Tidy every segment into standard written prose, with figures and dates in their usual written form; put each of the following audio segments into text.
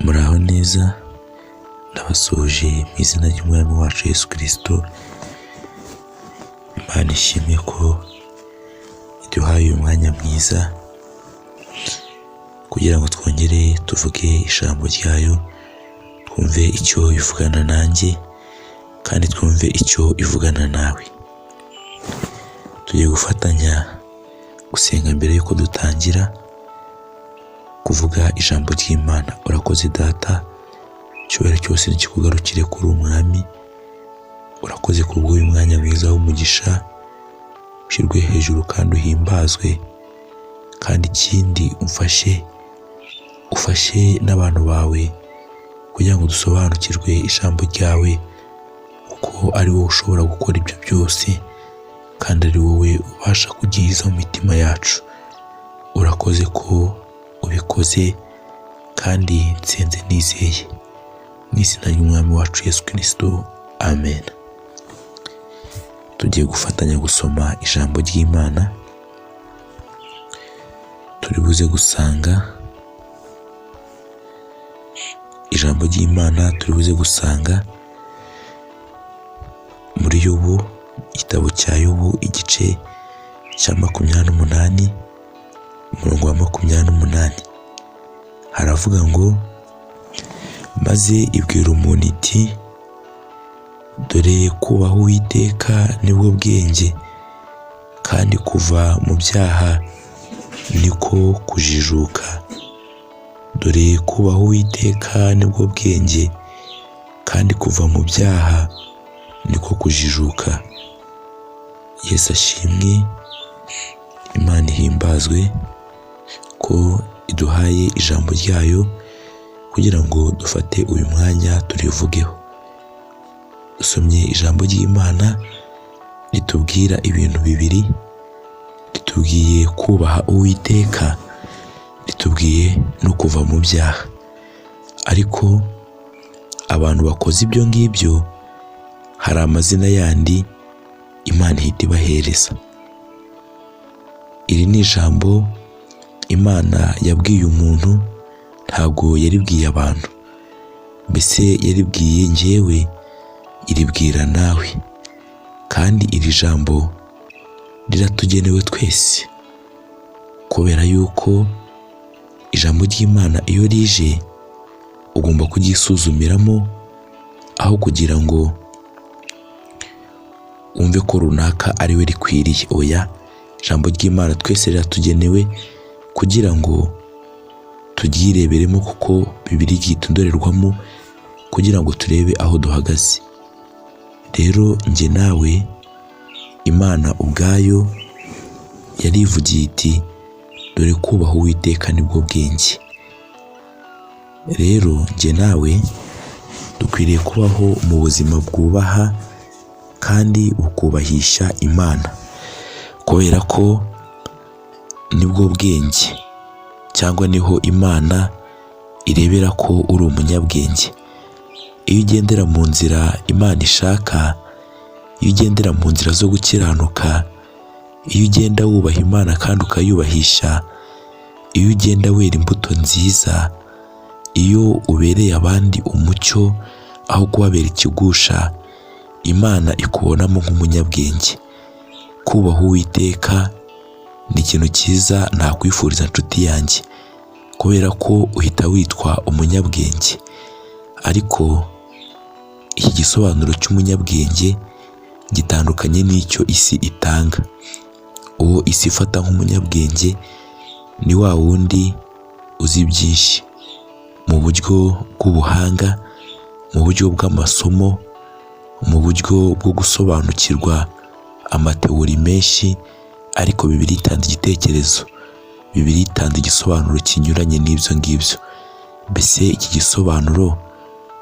Muraho neza, ndabasuhuje mu izina ry'Umwami wacu Yesu Kristo. Imana ishimwe ko iduhaye uyu mwanya mwiza kugira ngo twongere tuvuge ijambo ryayo, twumve icyo ivugana nanjye kandi twumve icyo ivugana nawe. Tugiye gufatanya gusenga mbere y'uko dutangira kuvuga ijambo ry'Imana. Urakoze Data, icyubahiro cyose nikikugarukire kuri Umwami. Urakoze kubw'uyu mwanya mwiza w'umugisha, ushyirwe hejuru kandi uhimbazwe, kandi ikindi umfashe, ufashe n'abantu bawe kugira ngo dusobanukirwe ijambo ryawe, kuko ari wowe ushobora gukora ibyo byose kandi ari wowe ubasha kugihiza mu mitima yacu. Urakoze ko ubikoze kandi nsenze nizeye, mu izina ry'Umwami wacu Yesu Kristo, amen. Tugiye gufatanya gusoma ijambo ry'Imana, turi buze gusanga ijambo ry'Imana, turi buze gusanga muri Yobu, igitabo cya Yobu igice cya 28, umurongo wa 28. Haravuga ngo: maze ibwira umuntu iti, dore kubaha Uwiteka nibwo bwenge, kandi kuva mu byaha niko kujijuka. Dore kubaha Uwiteka nibwo bwenge, kandi kuva mu byaha niko kujijuka. Yesu ashimwe, Imana ihimbazwe ko iduhaye ijambo ryayo kugira ngo dufate uyu mwanya turivugeho. Dusomye ijambo ry'Imana ritubwira ibintu bibiri, ritubwiye kubaha Uwiteka, ritubwiye no kuva mu byaha. Ariko abantu bakoze ibyo ngibyo hari amazina yandi Imana ihita ibahereza. Iri ni ijambo Imana yabwiye umuntu, ntabwo yaribwiye abantu. Mbese yaribwiye njyewe, iribwira nawe. Kandi iri jambo riratugenewe twese, kubera yuko ijambo ry'Imana iyo rije ugomba kuryisuzumiramo, aho kugira ngo wumve ko runaka ari we rikwiriye. Oya, ijambo ry'Imana twese riratugenewe kugira ngo turyireberemo, kuko Bibiliya ryita indorerwamo kugira ngo turebe aho duhagaze. Rero njye nawe Imana ubwayo yarivugiye iti, dore kubaha Uwiteka nibwo bwenge. Rero njye nawe dukwiriye kubaho mu buzima bwubaha kandi bukubahisha Imana, kubera ko nibwo bwenge, cyangwa niho Imana irebera ko uri umunyabwenge. Iyo ugendera mu nzira Imana ishaka, iyo ugendera mu nzira zo gukiranuka, iyo ugenda wubaha Imana kandi ukayubahisha, iyo ugenda wera imbuto nziza, iyo ubereye abandi umucyo aho kubabera ikigusha, Imana ikubonamo nk'umunyabwenge. Kubaha Uwiteka ni ikintu cyiza nakwifuriza nshuti yanjye, kubera ko uhita witwa umunyabwenge. Ariko iki gisobanuro cy'umunyabwenge gitandukanye n'icyo isi itanga. Uwo isi ifata nk'umunyabwenge ni wa wundi uzi byinshi mu buryo bw'ubuhanga, mu buryo bw'amasomo, mu buryo bwo gusobanukirwa amateori menshi, ariko Bibiliya itanze igitekerezo, Bibiliya itanze igisobanuro kinyuranye n'ibyo ngibyo. Mbese iki gisobanuro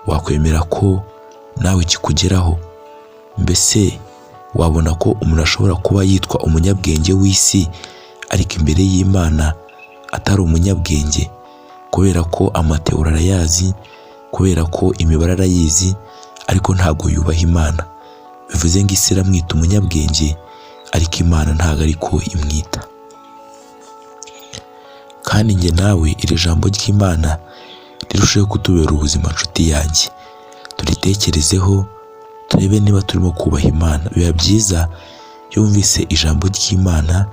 wakwemera ko nawe kikugeraho? Mbese wabona ko umuntu ashobora kuba yitwa umunyabwenge w'isi, ariko imbere y'Imana atari umunyabwenge, kubera ko amateori arayazi, kubera ko imibare arayizi, ariko ntabwo yubaha Imana. Bivuze ngo isi iramwita umunyabwenge, ariko Imana ntabwo ariko imwita. Kandi njye nawe iri jambo ry'Imana rirusheho kutubera ubuzima nshuti yanjye. Turitekerezeho turebe niba turimo kubaha Imana. Biba byiza iyo wumvise ijambo ry'Imana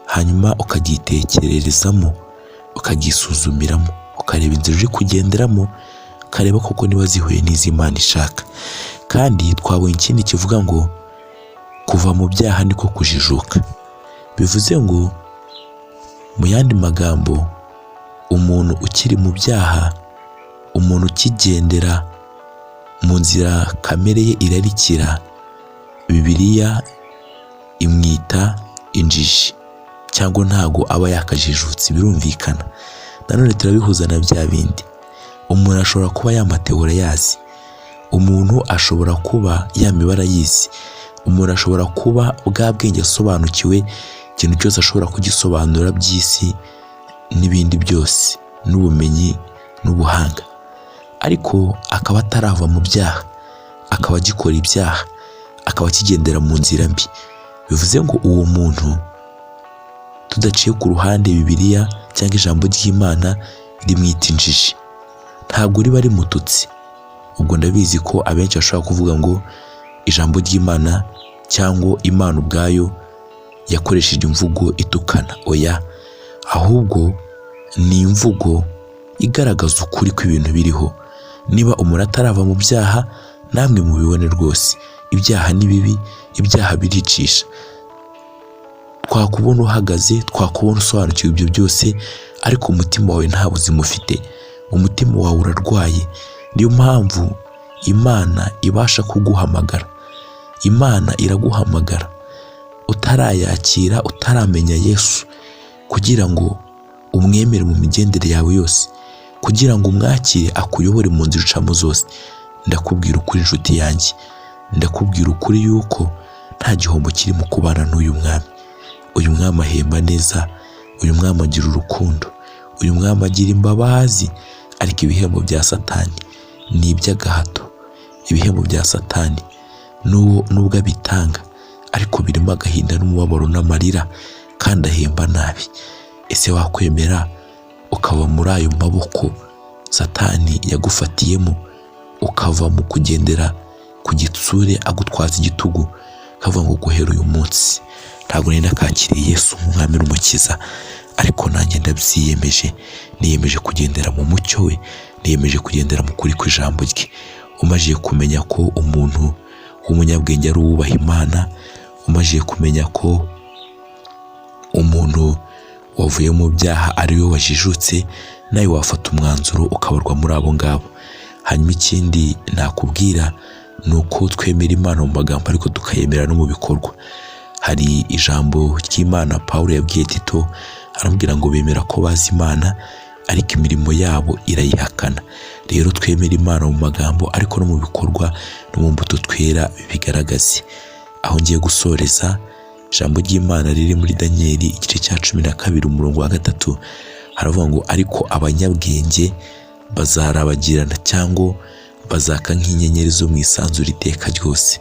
hanyuma ukaryitekererezamo, ukaryisuzumiramo, ukareba inzira uri kugenderamo, ukareba koko niba zihuye n'iz'Imana ishaka. Kandi twabonye ikindi kivuga ngo kuva mu byaha niko kujijuka. Bivuze ngo mu yandi magambo, umuntu ukiri mu byaha, umuntu ukigendera mu nzira kamere ye irarikira, Bibiliya imwita injiji cyangwa ntago aba yakajijutse, birumvikana. Nanone turabihuza na bya bindi, umuntu ashobora kuba yamateura yazi, umuntu ashobora kuba ya mibare ayizi, umuntu ashobora kuba bwa bwenge asobanukiwe ikintu cyose ashobora kugisobanura by'isi n'ibindi byose n'ubumenyi n'ubuhanga, ariko akaba atarava mu byaha, akaba agikora ibyaha, akaba akigendera mu nzira mbi. Bivuze ngo uwo muntu tudaciye ku ruhande, Bibiliya cyangwa ijambo ry'Imana rimwita injiji, ntabwo riba rimututse. Ubwo ndabizi ko abenshi bashobora kuvuga ngo ijambo ry'Imana cyangwa Imana ubwayo yakoresheje imvugo itukana. Oya, ahubwo ni imvugo igaragaza ukuri kw'ibintu biriho. Niba umuntu atarava mu byaha, namwe mubibone rwose, ibyaha ni bibi, ibyaha biricisha. Twakubona uhagaze, twakubona usobanukiwe ibyo byose, ariko umutima wawe nta buzima ufite, umutima wawe urarwaye. Niyo mpamvu Imana ibasha kuguhamagara. Imana iraguhamagara utarayakira, utaramenya Yesu, kugira ngo umwemere mu migendere yawe yose, kugira ngo umwakire akuyobore mu nzira ucamo zose. Ndakubwira ukuri inshuti yanjye, ndakubwira ukuri yuko nta gihombo kiri mu kubana n'uyu mwami. Uyu mwami ahemba neza, uyu mwami agira urukundo, uyu mwami agira imbabazi, ariko ibihembo bya Satani ni iby'agahato. Ibihembo bya Satani nubwo abitanga, ariko birimo agahinda n'umubabaro n'amarira, kandi ahemba nabi. Ese wakwemera ukava muri ayo maboko Satani yagufatiyemo, ukava mu kugendera ku gitsure agutwaza igitugu, ukavuga ngo guhera uyu munsi ntabwo nari nakakiriye Yesu nk'umwami n'umukiza, ariko nanjye ndabyiyemeje, niyemeje kugendera mu mucyo we, niyemeje kugendera mu kuri kw'ijambo rye. Umajije kumenya ko umuntu w'umunyabwenge ari uwubaha Imana, umajije kumenya ko umuntu wavuye mu byaha ari we wajijutse, nawe wafata umwanzuro ukabarwa muri abo ngabo. Hanyuma ikindi nakubwira ni uko twemera Imana mu magambo ariko tukayemera no mu bikorwa. Hari ijambo ry'Imana Pawulo yabwiye Tito, aramubwira ngo bemera ko bazi Imana ariko imirimo yabo irayihakana. Rero twemera Imana mu magambo ariko no mu bikorwa no mu mbuto twera bigaragaze. Aho ngiye gusoreza, ijambo ry'Imana riri muri Daniyeli igice cya 12 umurongo wa 3, haravuga ngo ariko abanyabwenge bazarabagirana cyangwa bazaka nk'inyenyeri zo mu isanzure iteka ryose.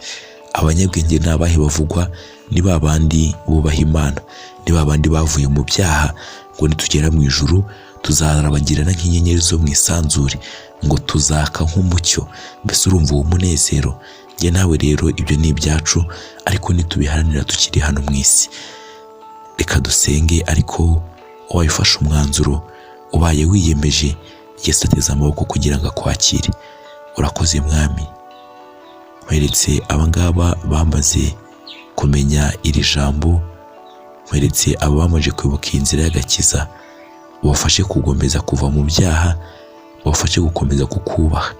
Abanyabwenge ni abahe bavugwa? Ni ba bandi bubaha Imana, ni ba bandi bavuye mu byaha, ngo nitugera mu ijuru tuzarabagirana nk'inyenyeri zo mu isanzure, ngo tuzaka nk'umucyo. Mbese urumva uwo munezero? Njye nawe rero ibyo ni ibyacu, ariko nitubiharanira tukiri hano mu isi. Reka dusenge, ariko ubaye ufashe umwanzuro, ubaye wiyemeje, Yesu ateze amaboko kugira ngo akwakire. Urakoze Mwami, nkweretse abangaba bamaze kumenya iri jambo, nkweretse aba bamaze kwibuka iyi nzira y'agakiza, ubafashe gukomeza kuva mu byaha, ubafashe gukomeza kukubaha.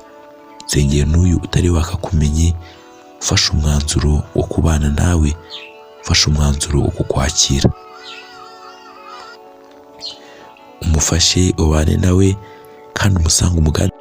Nsengeye n'uyu utari wakakumenye, ufashe umwanzuro wo kubana nawe, ufashe umwanzuro wo kukwakira, umufashe ubane nawe kandi umusange umuganirize.